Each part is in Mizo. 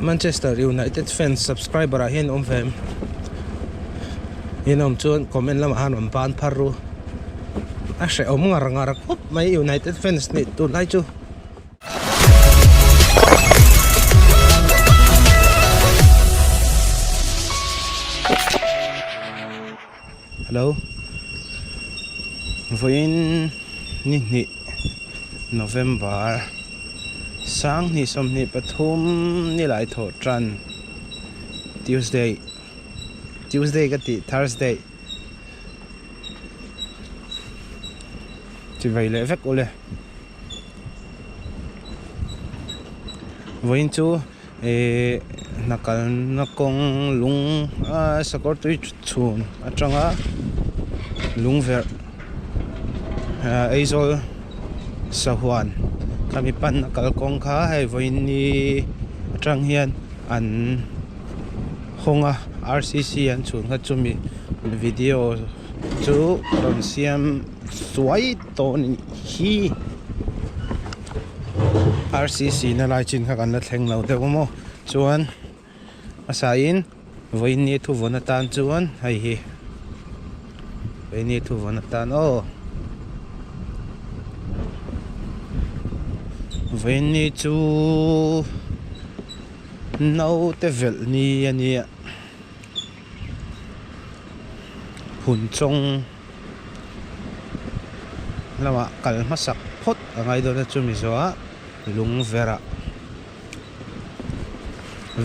Manchester United fans subscriber ah hian awm ve em? In awm chuan comment lamah khan rawn ban phar ru. A hrehawm ngar ngar khawp mai United fans nih tunlai chu. Hello vawiin ni hnih November sanghnih 23 ni lai thawh tan Tuesday Tuesday ka tih Thursday chi vei leh vek ule vawiin chu. Ihh hna kalna kawng lung a sakawr tui chhun atanga lung verh ah Aizawl sahuan khami panna kalkawng kha hei vawiin ni atang hian an hawng a R C C an chhun kha chumi video chu rawn siam suai tawh a nih hi. R C C na lai chin kha kan la thleng lo deuh a maw chuan hmasa in vawiin ni thu vawn atan chuan hei hi vawiin ni thu vawn atan aw vawiin ni chu naute velh ni a nia phunchawng. Lamah kal hmasak phawt a ngai dawn a chumi zawhah lung verah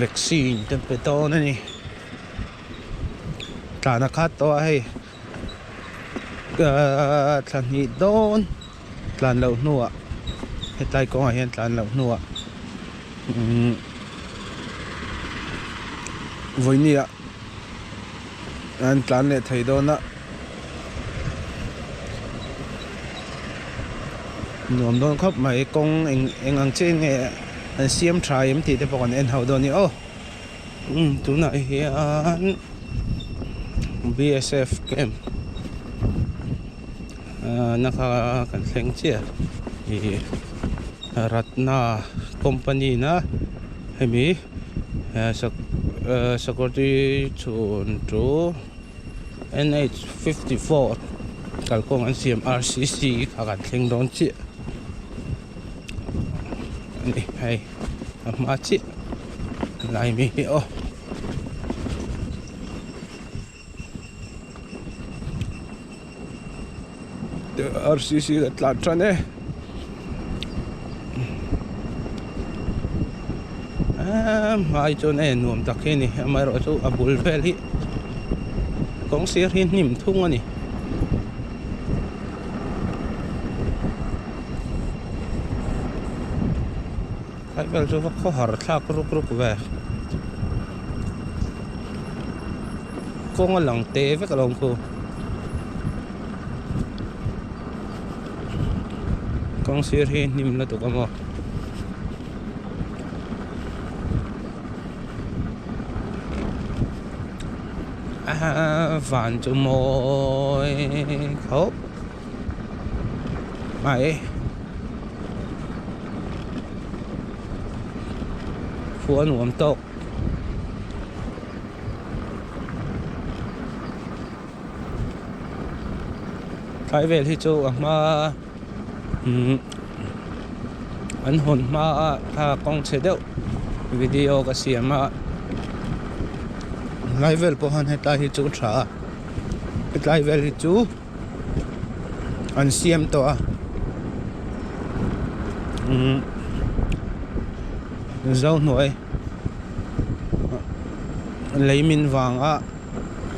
vaccine te pe dawn a ni. Tlana khat tawh a hei ahh thla hnih dawn tlan loh hnuah hetlai kawngah hian tlan loh hnuah umm vawinia. An tlan leh thei dawn a nuam dawn khawp mai kawng eng eng ang chiah in nge an siam tha em tih te pawh kan en ho dawn a ni aw umm tunah hian B S F camp ahh na kha kan thleng chiah ih Ratna company na hemi. Security chhun chu N H 54 kalkawng an siam R C C kha kan thleng dawn chiah a ni hei a hma chiah lai mi hi aw. R C C a tlan tan e emm hmai chuan a nuam tak hi a ni amaherawh chu a bul vel hi kawng sir hi hnim thung a ni. Khai vel chu va khawhar thlak ruk ruk ve kawng a lang te vek alawm khu kawng sir hi hnim lutuk a maw a van chu mawi khawp mai. Khua nuam tawk. Tlai vel hi chu a hma umm an hawn hma a thla kawng chhe deuh video ka siam a tlai vel pawh han hetlai hi chu tha a hetlai vel hi chu. An siam tawh a umm zohnuai lei min vanga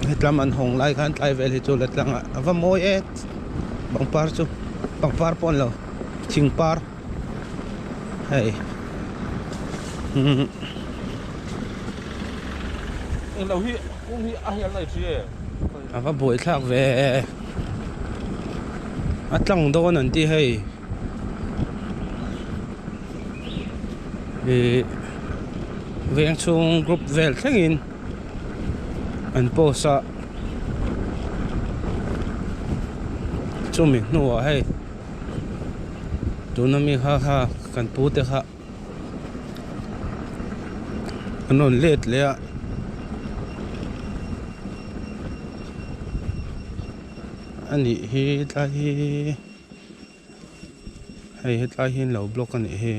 hetlam an hawng lai khan tlai vel hi chu la tlang a a va mawi e pangpar chu pangpar pawh a ni lo thing par hei umm. Englo hi kung hi a hian a ni thin e. A va buaithlak ve a tlang dawn an ti hei ih veng chhung group vel thlengin an post a chumi hnuah hei tuna mi kha kha kan pu te kha. An rawn let leh a. A nih hi tlai hi hei hetlai hi an lo block a nih hi.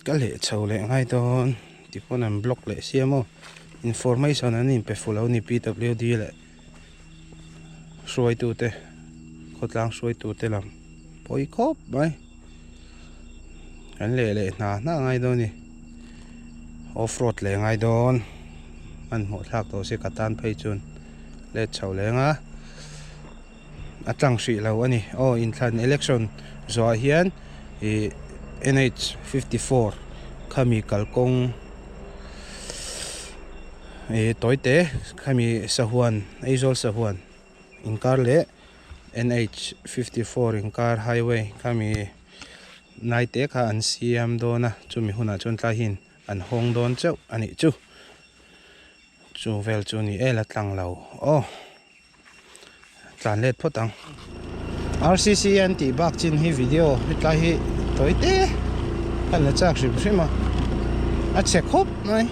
Ka leh chho leh ngai dawn tichuan an block leh sia maw information an inpe fuh lo a ni P W D leh hruaitute khawtlang hruaitute lam pawi khawp mai an leh leh hna hna ngai dawn a ni off road leh ngai dawn hmanhmawh thlak tawh se ka tan phei chuan let chho leng a. a tlang hrih lo a ni aw inthlan election zawhah hian ih N H 54 khami kalkawng ih tawi te khami sahuan Aizawl sahuan inkar leh N H 54 inkar highway khami nai te kha an siam dawn a chumi hunah chuan tlai hian an hawng dawn chauh a nih chu chu vel chu ni e la tlang lo aw. Tlan let phawt ang. RCC an tih bak chin hi video hetlai hi tawi te a la chak hrim hrim a a chhe khawp mai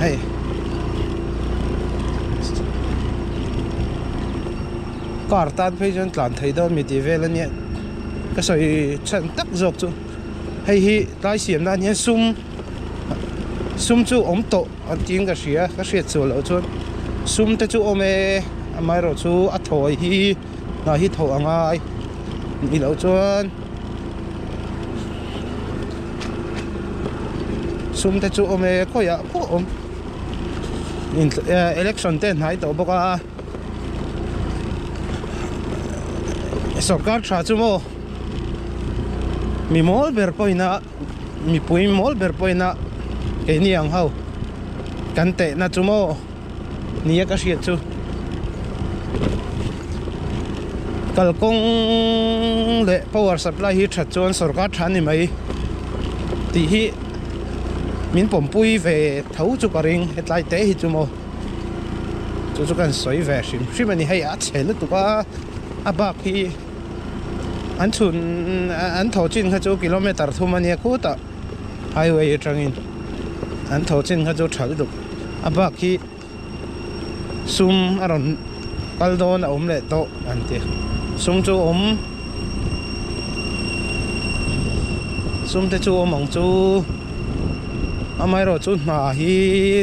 hei car tan phei chuan tlan thei dawn mi tih vel ania ka sawi chhan tak zawk chu hei hi tlai siam nan hian sum Sum chu awm tawh an tiin ka hria ka hriat chhuah loh chuan sum te chu awm e amaherawh chu a thawi hi hna hi thawh a ngai nih loh chuan sum te chu awm e khawiah pawh awm election te a hnai tawh bawk a sawrkar tha chu maw mi mawl ber pawhin a. Mipui mawl ber pawhin a keini ang ho kan tehna chu maw nia ka hriat chu kalkawng leh power supply hi that chuan sorkar tha ni mai tih hi min pawmpui ve tho chu ka ring hetlai te hi chu maw chu chu kan sawi ve hrim hrim a ni hei a chhe lutuk a a bak hi. An chhun an tho chin kha chu kilometer thum a nia khutah highway atangin an tho chin kha chu tha lutuk a bak hi sum a rawn kal dawn a awm leh tawh an ti sum chu awm sum te chu awm ang chu amaherawh chu hna hi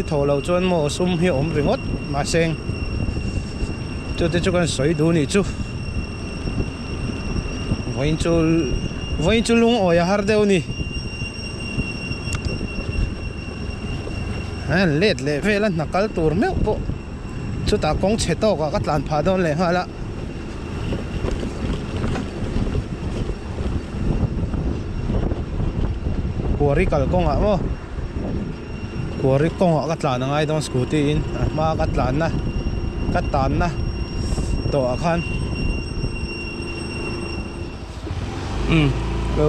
thawh loh chuan maw sum hi a awm ringawt mahse chu te chu kan sawi duh a nih chu. Vawiin chu vawiin chu lungawi a har deuh a ni a let leh vel a hna kal tur meuh pawh chutah kawng chhe tawk ah ka tlan phah dawn leh nghal a kuari kalkawng ah maw kuari kawng ah ka tlan a ngai dawn scooty in a hma ka tlan na ka tan na tawh ah khan umm hello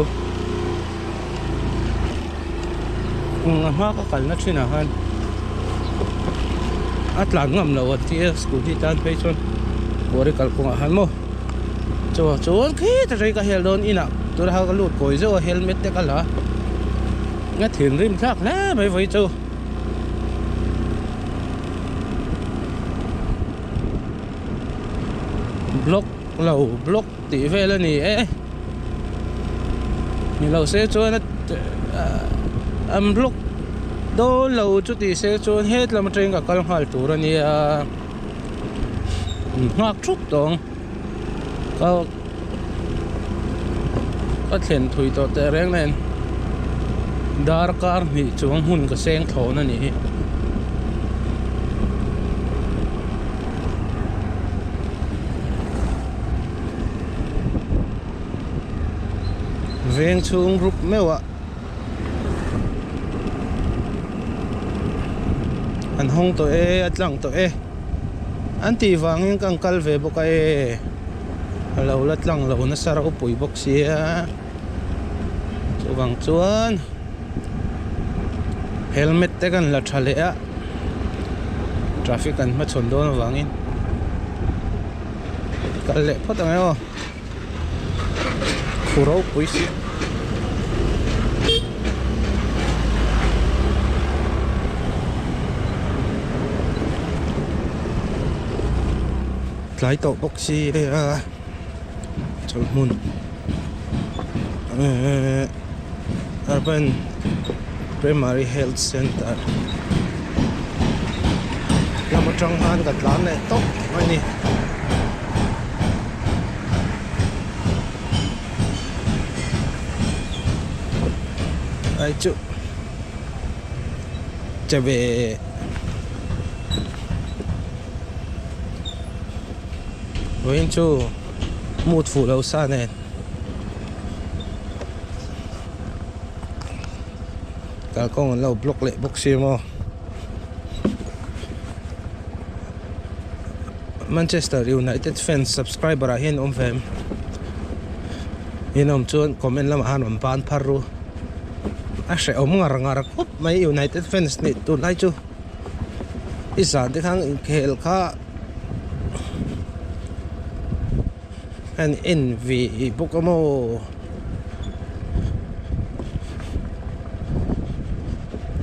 umm a hma ka kal na thin ah khan a tlan ngam loh a tia scooty tan phei chuan kuari kalkawng ah khan maw chuan chuan khitah rei ka hel dawn inah tunah khan ka lut kawi zeuh a helmet te ka la a. A thinrim thlak hle mai vawi chu. Block lo block tih vel a ni e. Ni lo se chuan a an block dawn lo chu ti se chuan het lam atangin ka kal nghal tur a nia. Nghak thup tawh ang. Ka ka thlen thui tawh teh reng nen darkar hnih chuang hmun ka seng thlawn a nih hi. Veng chhung rup meuh ah an hawng tawh e a tlang tawh e. An tih vangin ka kal ve bawk a e a lo la tlang lo nasa ropui bawk sia chuvang chuan helmet te kan la tha leh a traffic an hmachhawn dawn avangin. Kal leh phawt ang e aw. Khu ropui si. Tlai tawh bawk si a chawlhhmun ehh Urban Primary Health Centre lam atang khan ka tlan leh tawp mai a ni. Ai chu che ve vawiin chu mood fuh lo sa nen kalkawng an lo block leh bawk si maw. Manchester United fans subscriber ah hian awm ve em in awm chuan comment lamah khan rawn ban phar ru a hrehawm ngar ngar khawp mai United fans nih tunlai chu i zan te khan inkhel kha an en ve bawk a maw.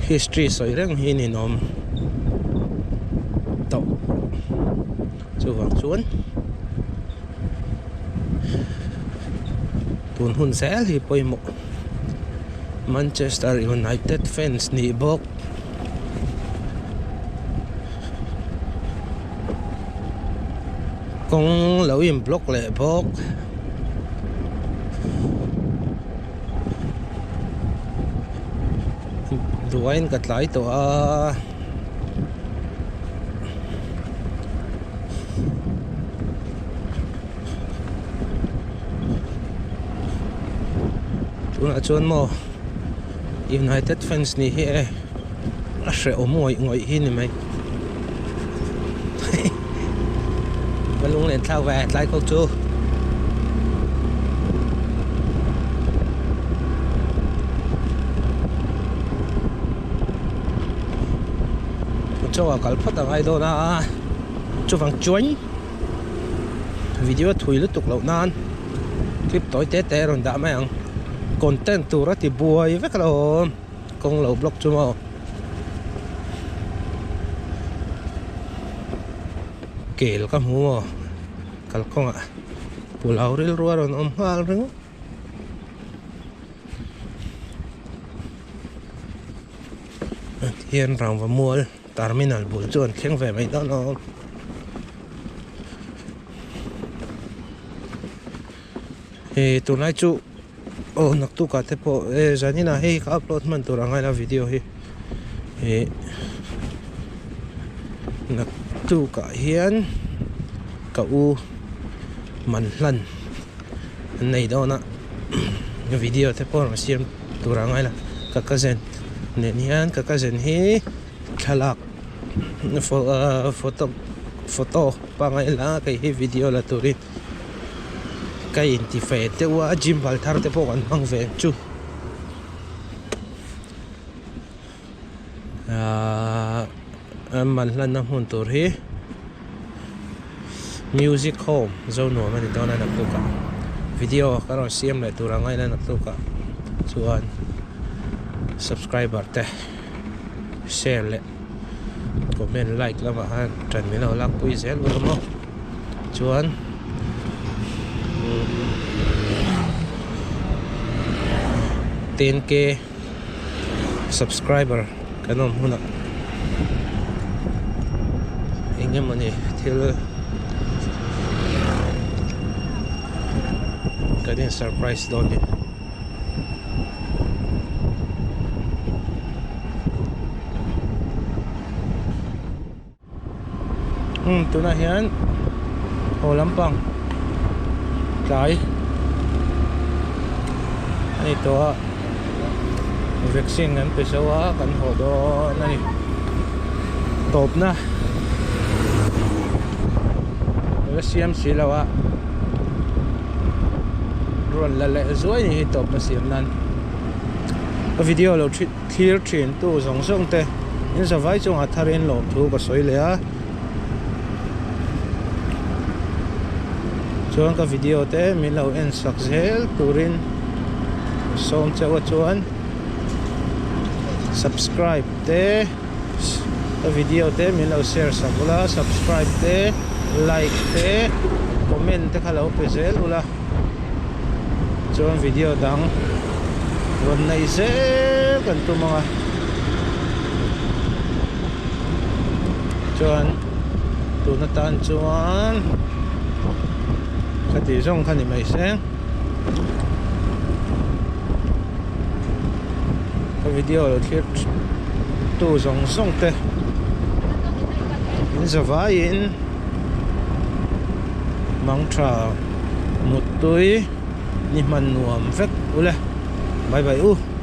History sawi reng hi ninawm tawh chuvang chuan tun hun zel hi pawimawh Manchester United fans nih bawk. Kawng lo in block leh bawk. Duaiin ka tlai tawh a. Tunah chuan maw United fans nih hi e a hrehawm ngawih ngawih hi ni mai. Ka lunglen thlak ve tlai kawk chu. Chaw ah kal phawt a ngai dawn a chuvang chuan video thui lutuk loh nan clip tawi te te rawn dah mai ang content tur a ti buai vek lo kawng lo block chu maw. Kel ka hmu maw kalkawngah pulao rilru a rawn awm nghal ringawt. Hian rangva mual terminal bul chu an thleng ve mai dawn awm. Hei tunlai chu aw naktuk ah te pawh e zanin ah hei ka upload hman tur ang a video hi ih naktuk ah hian ka u man hlan an nei dawn a video te pawh rawn siam tur ang a ka cousin nen hian ka cousin hi thlalak photo photo pangngai la kei hi video la turin. Ka inti fe deuh a gym bal thar te pawh kan hmang ve ang chu ahh an man hlanna hmun tur hi music home zo nuam a ni dawn a naktuk ah video ka rawn siam leh tur ang a ina naktuk ah chuan subscriber te share leh comment like lamah khan ṭan min lo lakpui zel ula maw. Chuan 10k subscriber kan awm hunah eng emawni thil kan in surprise dawn a ni. Umm tunah hian haw lampang tlai a ni tawh a vaccine an pe zo a kan haw dawn a ni tawpna la siam si lo a rawn la leh zuai ni hi tawpna siam nan a video lo Thlir thin tu zawng zawng te in zavai chungah tharin lawmthu ka sawi leh a. Chuan ka video te min lo en sak zel turin sawm chauh a chuan subscribe te ka video te min lo share sak ula subscribe te like te comment te kha lo pe zel ula chuan video dang rawn neih zel kan tum ang a chuan tun atan chuan khati zawng kha ni mai se ka video lo thlir tu zawng zawng te in zavaiin mangtha muttui ni hman nuam vek ule bye bye u.